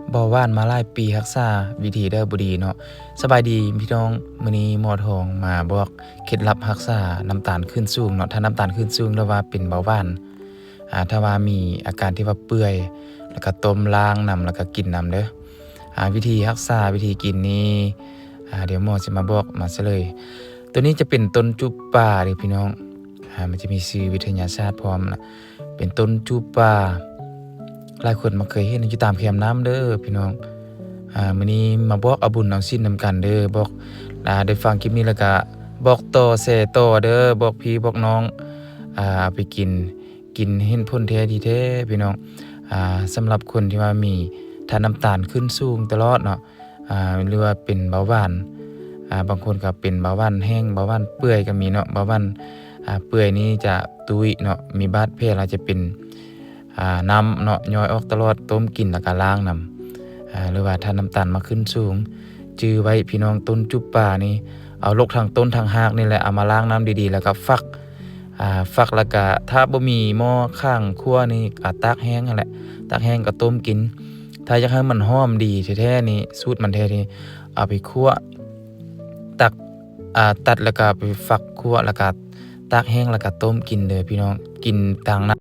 ເບົາຫວານມາຫຼາຍປີ ຮັກສາວິທີໄດ້ບໍ່ດີເນາະ. ສະບາຍດີພີ່ນ້ອງ, ມື້ນີ້ໝໍທອງມາບອກເຄັດລັບຮັກສານ້ຳຕານຂຶ້ນສູງເນາະ. ຖ້ານ້ຳຕານຂຶ້ນສູງ ຫຼືວ່າເປັນເບົາຫວານ, ອາ ຖ້າວ່າມີອາການທີ່ວ່າເປື່ອຍ ແລ້ວກໍຕົ້ມລ້າງນຳ ແລ້ວກໍກິນນຳເດີ. ອາ ວິທີຮັກສາ ວິທີກິນນີ້ ອາ ດຽວໝໍຊິມາບອກ ມາສະເຫຼີຍ. ໂຕນີ້ຈະເປັນຕົ້ນຈູບປາເດີພີ່ນ້ອງ, ອາ ມັນຈະມີຊື່ວິທະຍາສາດພ້ອມນະ. ເປັນຕົ້ນຈູບປາ ຫຼາຍຄົນມັກເຄີຍເຫັນຢູ່ຕາມແຄມນ້ຳເດີພີ່ນ້ອງ. ອາ ມື້ນີ້ມາບອກເອົາບຸນເອົາສິນນຳກັນເດີ. ບອກ ອາ ໄດ້ຟັງຄລິບນີ້ແລ້ວກະບອກຕໍ່ແຊຕໍ່ເດີ, ບອກພີ່ບອກນ້ອງ ອາ ເອົາໄປກິນ, ກິນເຫັນຜົນແທ້ດີແທ້ພີ່ນ້ອງ. ອາ ສຳລັບຄົນທີ່ວ່າມີ ຖ້ານ້ຳຕານຂຶ້ນສູງຕະຫຼອດເນາະ ອາ ຫຼືວ່າເປັນເບົາຫວານ, ອາ ບາງຄົນກໍເປັນເບົາຫວານແຫ້ງ ເບົາຫວານເປື່ອຍກໍມີເນາະ. ເບົາຫວານ ອາ ເປື່ອຍນີ້ຈະຕຸ້ຍເນາະ, ມີບາດແຜແລ້ວຈະເປັນ ອາ ນ້ຳເນາະ ຍ້ອຍອອກຕະຫຼອດ, ຕົ້ມກິນແລ້ວກໍລ້າງນຳ. ອາ ຫຼືວ່າຖ້ານ້ຳຕານມາຂຶ້ນສູງ ຈື່ໄວ້ພີ່ນ້ອງ, ຕົ້ນຈູບປານີ້ ເອົາລົກທັງຕົ້ນທັງຮາກນີ້ແຫຼະ ເອົາມາລ້າງນ້ຳດີໆ ແລ້ວກໍຝັກ ອາ ຝັກ ແລ້ວກະຖ້າບໍ່ມີໝໍ້ຂ້າງຂົ້ວນີ້ ອາ ຕາກແຫ້ງຫັ້ນແຫຼະ, ຕາກແຫ້ງກໍຕົ້ມກິນ. ຖ້າຢາກໃຫ້ມັນຫອມດີແທ້ໆນີ້ ສູດມັນແທ້ນີ້ ເອົາໄປຂົ້ວ ຕັກ ອາ ຕັດແລ້ວກະໄປຝັກຂົ້ວ ແລ້ວກະຕາກແຫ້ງ ແລ້ວກະຕົ້ມກິນເດີພີ່ນ້ອງ, ກິນຕາງນ້ຳ